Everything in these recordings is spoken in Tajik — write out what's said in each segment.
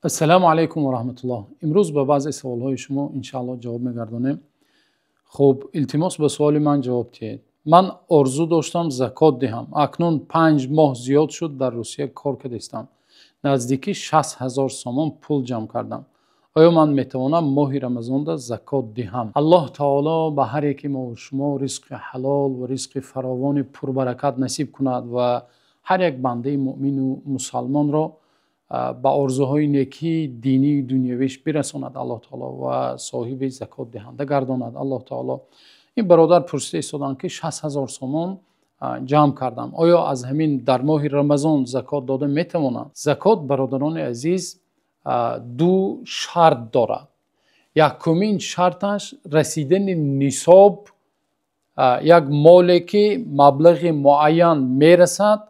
Ассалому алайкум ва раҳматуллоҳ. Имрӯз ба баъзе саволҳои шумо иншааллоҳ ҷавоб мегардонем. Хуб, илтимос, ба суоли ман ҷавоб диҳед. Ман орзу доштам закот диҳам. Акнун 5 моҳ зиёд шуд, дар Русия кор кардистам. Наздики 60 000 сомон пул ҷамъ кардам. Оё ман метавонам моҳи Рамазонда закот диҳам? Аллоҳ таоло ба ҳар яки мо шумо ризқи ҳалол ва ризқи фаровони пурбаракат насиб кунад ва ҳар як бандаи муъмину мусалмонро ба орзуҳои некии динию дунявиш бирасонад Аллоҳ таоло ва соҳиби закотдиҳанда гардонад Аллоҳ таоло. Ин бародар пурсида истоданд, ки 60 000 сомон ҷамъ кардам, оё аз ҳамин дар моҳи Рамазон закот дода метавонам? Закот, бародарони азиз, ду шарт дорад. Якумин шарташ расидани нисоб, як моле ки маблағи муайян мерасад,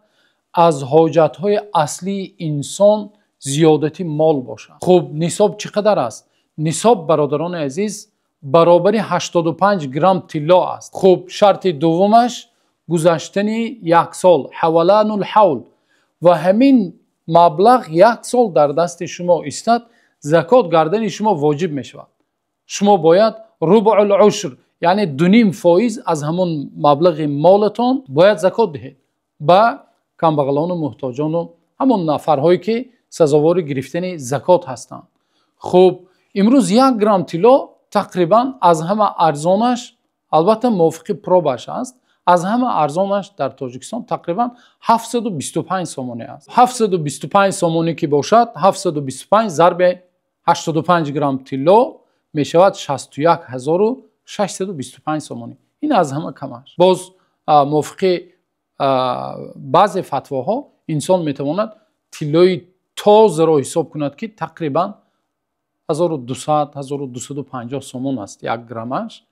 аз ҳоҷатҳои аслии инсон зиёдати мол бошад. Хуб, нисоб чӣ қадар аст? Нисоб, бародарони азиз, баробари 85 грамм тилло аст. Хуб, шарти дуввумаш гузаштани як сол, ҳаваланул ҳавл, ва ҳамин маблағ як сол дар дасти шумо истад, закот гардани шумо воҷиб мешавад. Шумо бояд рубъул ушр, яъне 2,5% аз ҳамон маблағи молатон бояд закот диҳед ба камбағалону муҳтоҷону ҳамон нафарҳое, ки сазовори гирифтани закот ҳастанд. Хуб, имрӯз 1 грамм тилло тақрибан аз ҳама арзонаш, албатта мувофиқи пробаш аст, аз ҳама арзонаш дар Тоҷикистон тақрибан 725 сомонӣ аст. 725 сомонӣ ки бошад, 725 зарби 85 грамм тилло мешавад 61 625 сомонӣ. Ин аз ҳама камаш. Боз мувофиқи баъзе фатвоҳо инсон метавонад тиллои тозаро ҳисоб кунад, ки тақрибан 1200, 1250 сомон аст 1 граммаш.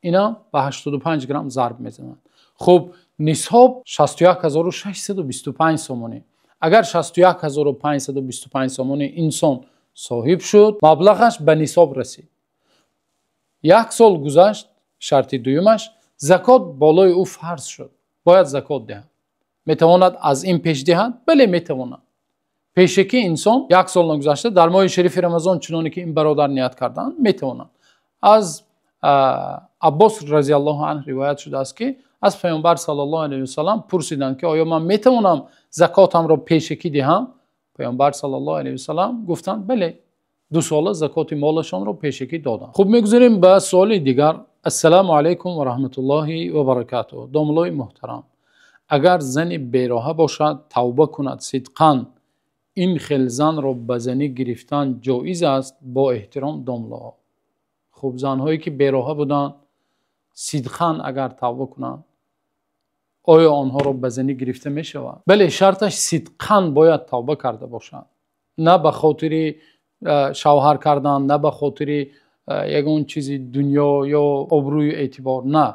Ина ба 85 грамм зарб мезанад. Хуб, нисоб 61 625 сомонӣ. Агар 61 525 сомонӣ инсон соҳиб шуд, маблағаш ба нисоб расид, як сол гузашт, шарти дуюмаш, закот болои ӯ фарз шуд, бояд закот диҳад. Метавонад аз ин пеш диҳад? Бале, метавонад. Пешакӣ инсон як сол нагузашта дар моҳи шарифи Рамазон, чуноне ки ин бародар ният карданд, метавонад. Аз Аббос разиаллоҳу анҳ ривоят шудааст, ки аз Паёмбар саллаллоҳу алайҳи васалам пурсиданд, ки оё ман метавонам закотамро пешакӣ диҳам? Паёмбар саллаллоҳу алайҳи васалам гуфтанд: бале. 2 сола закоти молашонро пешакӣ доданд. Хуб, мегузарем ба суоли дигар. Ассалому алайкум ва раҳматуллоҳи ва баракатуҳ. Домуллои муҳтарам, агар зани бероҳа бошад, тавба кунад сидқан, ин хел занро ба занӣ гирифтан ҷоиз аст? Бо эҳтиром, домло. Хуб, занҳое ки бероҳа буданд, сидқан агар тавба кунанд, оё онҳоро ба занӣ гирифта мешавад? Бале, шарташ сидқан бояд тавба карда бошанд, на ба хотири шавҳар кардан, на ба хотири ягон чизи дунё ё обрӯю эътибор, на,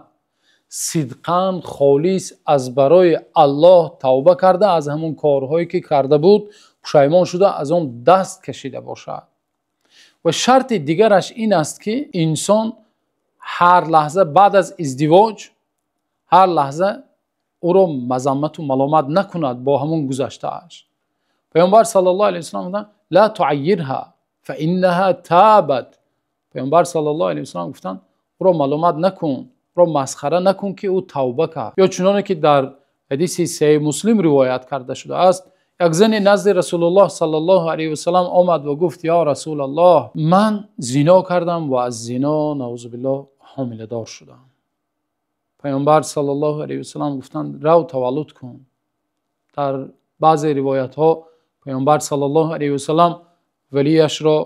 сидқан, холис аз барои Аллоҳ тавба карда, аз ҳамон корҳое ки карда буд пушаймон шуда, аз он даст кашида бошад. Ва шарти дигараш ин аст, ки инсон ҳар лаҳза баъд аз издивоҷ ҳар лаҳза ӯро мазаммату маломат накунад бо ҳамон гузаштааш. Паёмбар саллаллоҳу алайҳи васаллам гуфтанд: ла туайирҳа фаиннаҳа табат. Паёмбар саллаллоҳу алайҳи васаллам гуфтанд: ӯро маломат накун, ӯро масхара накун, ки ӯ тавба кард. Ё чуноне ки дар ҳадиси Саҳеҳи Муслим ривоят карда шудааст, як зане назди Расулуллоҳ саллаллоҳу алайҳи васаллам омад ва гуфт: ё Расулаллоҳ, ман зино кардам ва аз зино, наузубиллоҳ, ҳомиладор шудам. Паёмбар саллаллоҳу алайҳи васаллам гуфтанд: рав, таваллуд кун. Дар баъзе ривоятҳо Паёмбар саллаллоҳу алайҳи васаллам валияшро,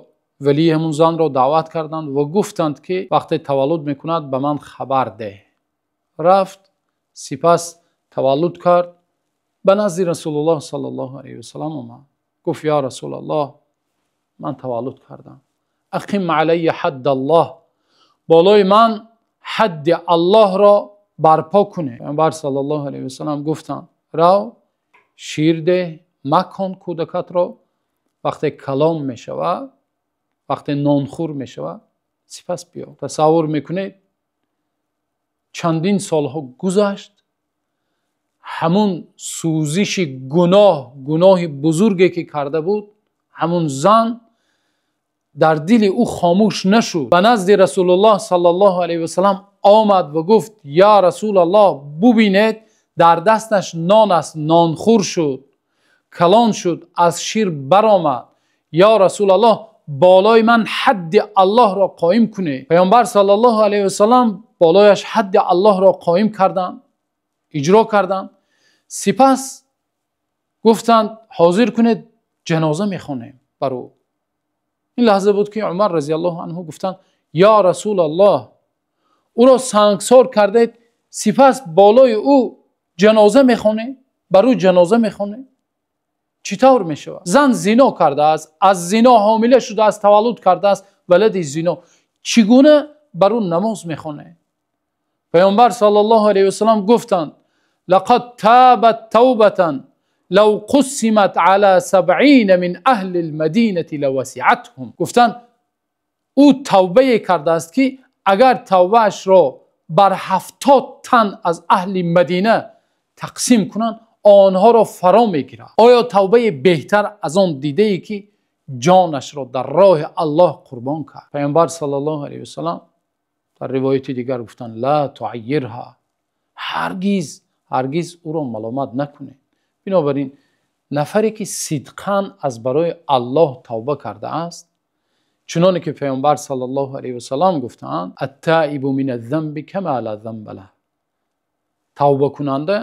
валии ҳамун занро даъват карданд ва гуфтанд, ки вақте таваллуд мекунад, ба ман хабар деҳ. Рафт, сипас таваллуд кард, ба назди Расулуллоҳ саллаллоҳу алайҳи васаллам омад, гуфт: ё Расулаллоҳ, ман таваллуд кардам, ақим алайя ҳаддаллоҳ, болои ман ҳадди Аллоҳро барпо кунед. Паёмбар саллаллоҳу алайҳи васаллам гуфтанд: рав, шир деҳ, макон кӯдакатро, вақте калон мешавад, вақте нонхӯр мешавад, сипас биё. Тасаввур мекунед, чандин солҳо гузашт, ҳамун сӯзиши гуноҳ, гуноҳи бузурге ки карда буд, Ҳамун зан дар дили ӯ хомӯш нашуд. Ба назди Расулуллоҳ саллаллоҳу алайҳи васаллам омад ва гуфт: ё Расулуллоҳ, бубинед, дар дасташ нон аст, нонхӯр шуд, калон шуд, аз шир баромад. Ё Расулуллоҳ, болои ман ҳадди Аллоҳро қоим кунед. Паёмбар саллаллоҳу алайҳи васаллам болояш ҳадди Аллоҳро қоим карданд, иҷро карданд. Сипас гуфтанд: ҳозир кунед, ҷаноза мехонем бар ӯ. Ин лаҳза буд ки Умар разияллоҳу анҳу гуфтанд: ё Расулуллоҳ, ӯро сангсор кардед, сипас болои ӯ ҷаноза мехонед, бар ӯ ҷаноза мехонед, чӣ тавр мешавад? Зан зино кардааст, аз зино ҳомила шудааст, таваллуд кардааст, валади зино, чӣ гуна бар ӯ намоз мехонед? Паёмбар саллаллоҳу алайҳи васаллам гуфтанд: лақад табат тавбатан лав қусимат ала сабъина мин аҳлил мадинати лавасиатҳум. Гуфтанд ӯ тавбае кардааст ки агар тавбаашро бар 70 тан аз аҳли Мадина тақсим кунанд, онҳоро фаро мегирад. Оё тавбаи беҳтар аз он дидае ки ҷонашро дар роҳи Аллоҳ қурбон кард? Паёмбар саллаллоҳу алайҳи васаллам дар ривояти дигар гуфтанд: ла туайирҳа, ҳаргиз ҳаргиз ӯро маломат накунед. Бинобар ин нафаре ки сидқан аз барои Аллоҳ тавба кардааст, чуноне ки Паёмбар саллаллоҳу алайҳи васаллам гуфтаанд: аттаибу миназ-занби кама ла занба лаҳ, тавбакунанда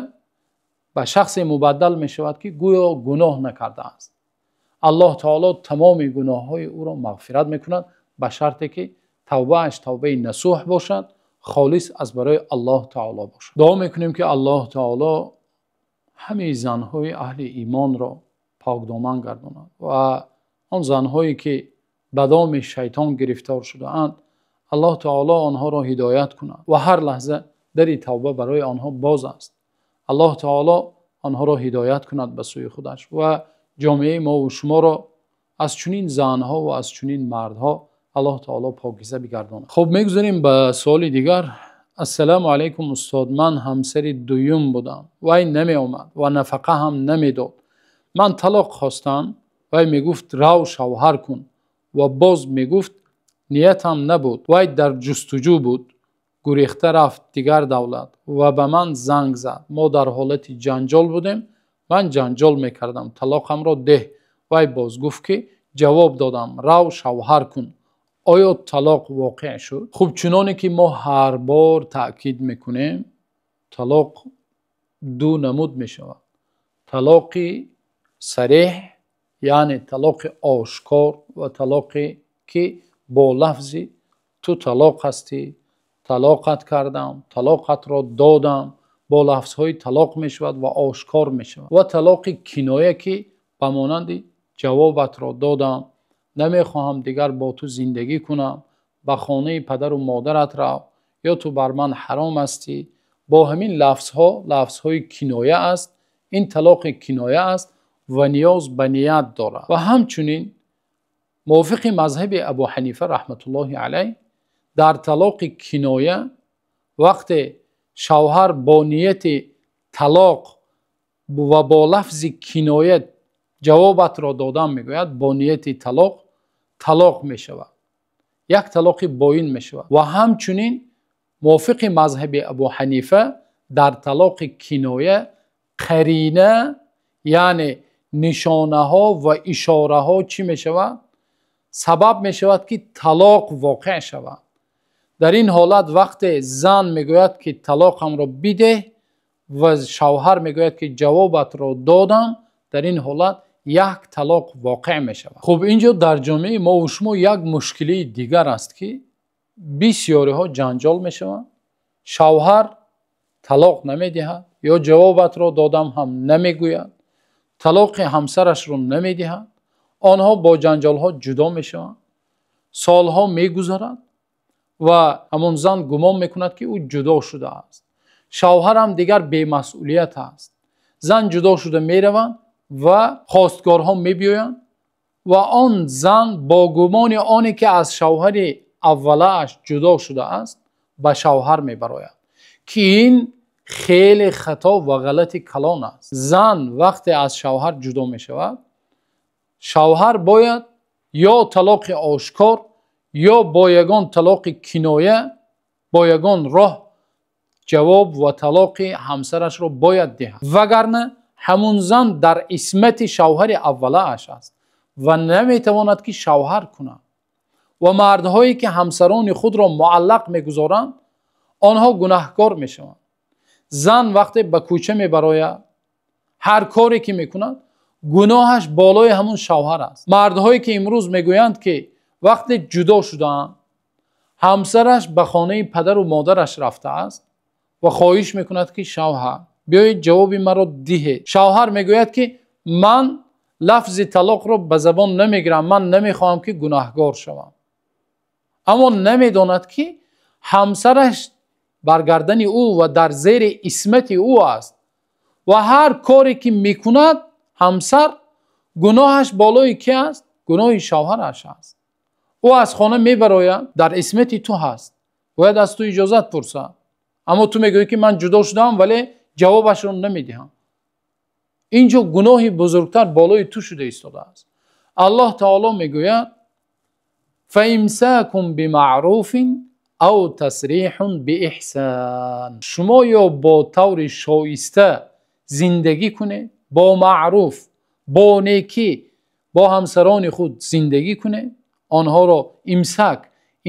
ба шахсе мубаддал мешавад ки гӯё гуноҳ накардааст. Аллоҳ таоло тамоми гуноҳҳои ӯро мағфират мекунад ба шарте ки тавбааш тавбаи насӯҳ бошад, холис аз барои Аллоҳ таоло бошад. Дуо мекунем ки Аллоҳ таоло ҳамаи занҳои аҳли имонро покдоман гардонад ва он занҳое ки ба доми шайтон гирифтор шудаанд, Аллоҳ таоло онҳоро ҳидоят кунад ва ҳар лаҳза дари тавба барои онҳо боз аст. Аллоҳ таоло онҳоро ҳидоят кунад ба сӯи худаш ва ҷомеаи мо ва шуморо аз чунин занҳо ва аз чунин мардҳо Аллоҳ таоло покиза бигардонад. Хуб, мегузарем ба суоли дигар. Ассалому алайкум устод, ман ҳамсари дуюм будам, вай намеомад ва нафақа ҳам намедод. Ман талоқ хостам, вай мегуфт рав шавҳар кун ва боз мегуфт ниятам набуд. Вай дар ҷустуҷӯ буд, гурехта рафт дигар давлат ва ба ман занг зад. Мо дар ҳолати ҷанҷол будем, ман ҷанҷол мекардам, талоқамро деҳ. Вай боз гуфт ки ҷавоб додам, рав шавҳар кун. Оё талоқ воқеъ шуд? Хуб, чуноне ки мо ҳар бор таъкид мекунем, талоқ ду намуд мешавад. Талоқи сареҳ, яъне талоқи ошкор, ва талоқе ки бо лафзи ту талоқ ҳастӣ, талоқат кардам, талоқатро додам, бо лафзҳои талоқ мешавад ва ошкор мешавад. Ва талоқи киноя ки ба монанди ҷавобатро додам, намехоҳам дигар бо ту зиндагӣ кунам, ба хонаи падару модарат рав, ё ту бар ман ҳаром ҳастӣ. Бо ҳамин лафзҳо, лафзҳои киноя аст. Ин талоқи киноя аст ва ниёз ба ният дорад. Ва ҳамчунин мувофиқи мазҳаби Абу Ҳанифа раҳматуллоҳи алайҳ дар талоқи киноя вақте шавҳар бо нияти талоқ ва бо лафзи киноя ҷавобатро додам мегӯяд, бо нияти талоқ, талоқ мешавад, як талоқи боин мешавад. Ва ҳамчунин мувофиқи мазҳаби Абу Ҳанифа дар талоқи киноя қарина, яъне нишонаҳо ва ишораҳо чӣ мешавад? Сабаб мешавад ки талоқ воқеъ шавад. Дар ин ҳолат вақте зан мегӯяд ки талоқамро бидеҳ ва шавҳар мегӯяд ки ҷавобатро додам, дар ин ҳолат як талоқ воқеъ мешавад. Хуб, инҷо дар ҷомеаи мо ва шумо як мушкилии дигар аст ки бисёриҳо ҷанҷол мешаванд. Шавҳар талоқ намедиҳад ё ҷавобатро додам ҳам намегӯяд, талоқи ҳамсарашро намедиҳад. Онҳо бо ҷанҷолҳо ҷудо мешаванд. Солҳо мегузарад ва ҳамон зан гумон мекунад ки ӯ ҷудо шудааст. Шавҳарам дигар бемасъулият аст. Зан ҷудо шуда мераванд ва хостгорҳо мебиёянд ва он зан бо гумони оне ки аз шавҳари аввалааш ҷудо шудааст ба шавҳар мебарояд, ки ин хеле хато ва ғалати калон аст. Зан вақте аз шавҳар ҷудо мешавад, Шавҳар бояд ё талоқи ошкор ё бо ягон талоқи киноя, бо ягон роҳ ҷавоб ва талоқи ҳамсарашро бояд диҳад, вагарна ҳамун зан дар исмати шавҳари аввалааш аст ва наметавонад ки шавҳар кунад. Ва мардҳое ки ҳамсарони худро муаллақ мегузоранд, онҳо гунаҳкор мешаванд. Зан вақте ба кӯча мебарояд, ҳар коре ки мекунад, гуноҳаш болои ҳамун шавҳар аст. Мардҳое ки имрӯз мегӯянд ки вақте ҷудо шудаанд, ҳамсараш ба хонаи падару модараш рафтааст ва хоҳиш мекунад ки шавҳар биёед ҷавоби маро диҳед. Шавҳар мегӯяд ки ман лафзи талоқро ба забон намегирам, ман намехоҳам ки гунаҳгор шавам. Аммо намедонад ки ҳамсараш бар гардани ӯ ва дар зери исмати ӯ аст ва ҳар коре ки мекунад ҳамсар, гуноҳаш болои ки аст? Гуноҳи шавҳараш аст. Ӯ аз хона мебарояд, дар исмати ту ҳаст, бояд аз ту иҷозат пурсад. Аммо ту мегӯӣ ки ман ҷудо шудам, вале ҷавобашро намедиҳам. Инҷо гуноҳи бузургтар болои ту шуда истодааст. Аллоҳ таоло мегӯяд: فَإِمْسَاكٌ بِمَعْرُوفٍ أَوْ تَسْرِيحٌ بِإِحْسَانٍ. Шумо ё бо таври шоиста зиндагӣ кунед, бо маъруф, бо некӣ бо ҳамсарони худ зиндагӣ кунед, онҳоро имсак.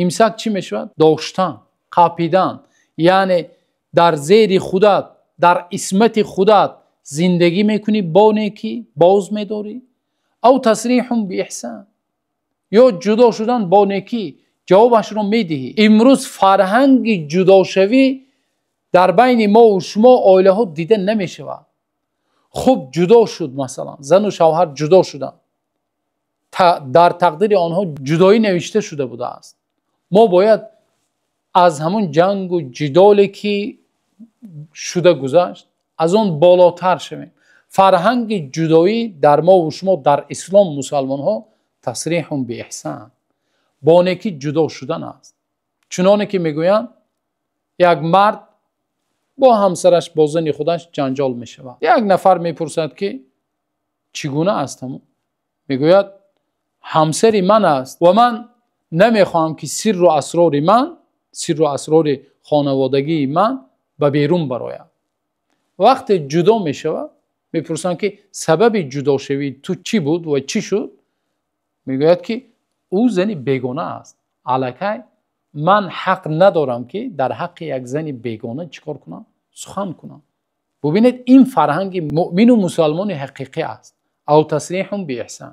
Имсак чӣ мешавад? Доштан, қапидан, яъне дар зери худат, дар исмати худат зиндагӣ мекунӣ бо некӣ, боз медорӣ. Ав тасриҳун биэҳсон, ё ҷудо шудан бо некӣ, ҷавобашро медиҳӣ. Имрӯз фарҳанги ҷудошавӣ дар байни мо ва шумо оилаҳо дида намешавад. Хуб ҷудо шуд, масалан зану шавҳар ҷудо шуданд, дар тақдири онҳо ҷудоӣ навишта шуда будааст. Мо бояд аз ҳамон ҷангу ҷидоле ки шуда гузашт, аз он болотар шавем. Фарҳанги ҷудоӣ дар мо ва шумо дар ислом мусалмонҳо тасриҳун биэҳсон, бо некӣ ҷудо шудан аст. Чуноне ки мегӯянд, як мард бо ҳамсараш, бо зани худаш ҷанҷол мешавад. Як нафар мепурсад ки чӣ гуна аст ҳамон? Мегӯяд ҳамсари ман аст ва ман намехоҳам ки сирру асрори ман, сирру асрори хонаводагии ман ба берун барояд. Вақте ҷудо мешавад, мепурсанд ки сабаби ҷудошавии ту чӣ буд ва чӣ шуд? Мегӯяд ки ӯ зани бегона аст. Аллакай ман ҳақ надорам ки дар ҳаққи як зани бегона чӣ кор кунам? Сухан кунам. Бубинед, ин фарҳанги муъмину мусалмони ҳақиқӣ аст. Ав тасриҳун биэҳсон.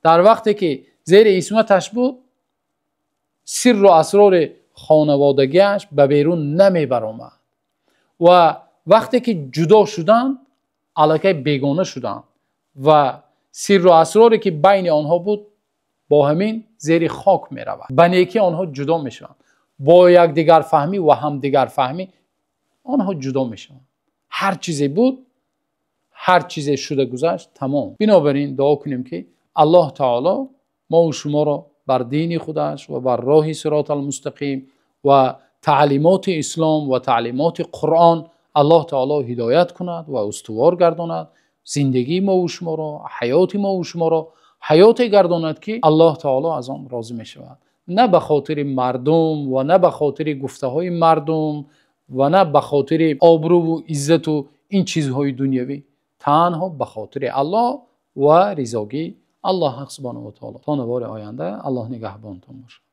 Дар вақте ки зери исматаш буд, сирру асрори хонаводагиаш ба берун намебаромад ва вақте ки ҷудо шуданд, аллакай бегона шуданд ва сирру асроре ки байни онҳо буд бо ҳамин зери хок меравад. Ба некӣ онҳо ҷудо мешаванд, бо якдигарфаҳмӣ ва ҳамдигарфаҳмӣ онҳо ҷудо мешаванд. Ҳар чизе буд, ҳар чизе шуда гузашт, тамом. Бинобар ин дуо кунем ки Аллоҳ таоло мо ва шуморо бар дини худаш ва бар роҳи сироти мустақим ва таълимоти ислом ва таълимоти Қуръон Аллоҳ таоло ҳидоят кунад ва устувор гардонад. Зиндагии мо ва шуморо, ҳаёти мо ва шуморо ҳаёте гардонад ки Аллоҳ таоло аз он розӣ мешавад. На ба хотири мардум ва на ба хотири гуфтаҳои мардум ва на ба хотири обрӯву иззату ин чизҳои дунявӣ, танҳо ба хотири Аллоҳ ва ризогии Аллоҳ субҳонаҳу ва таоло. То навори оянда Аллоҳ нигаҳбонтон бошад.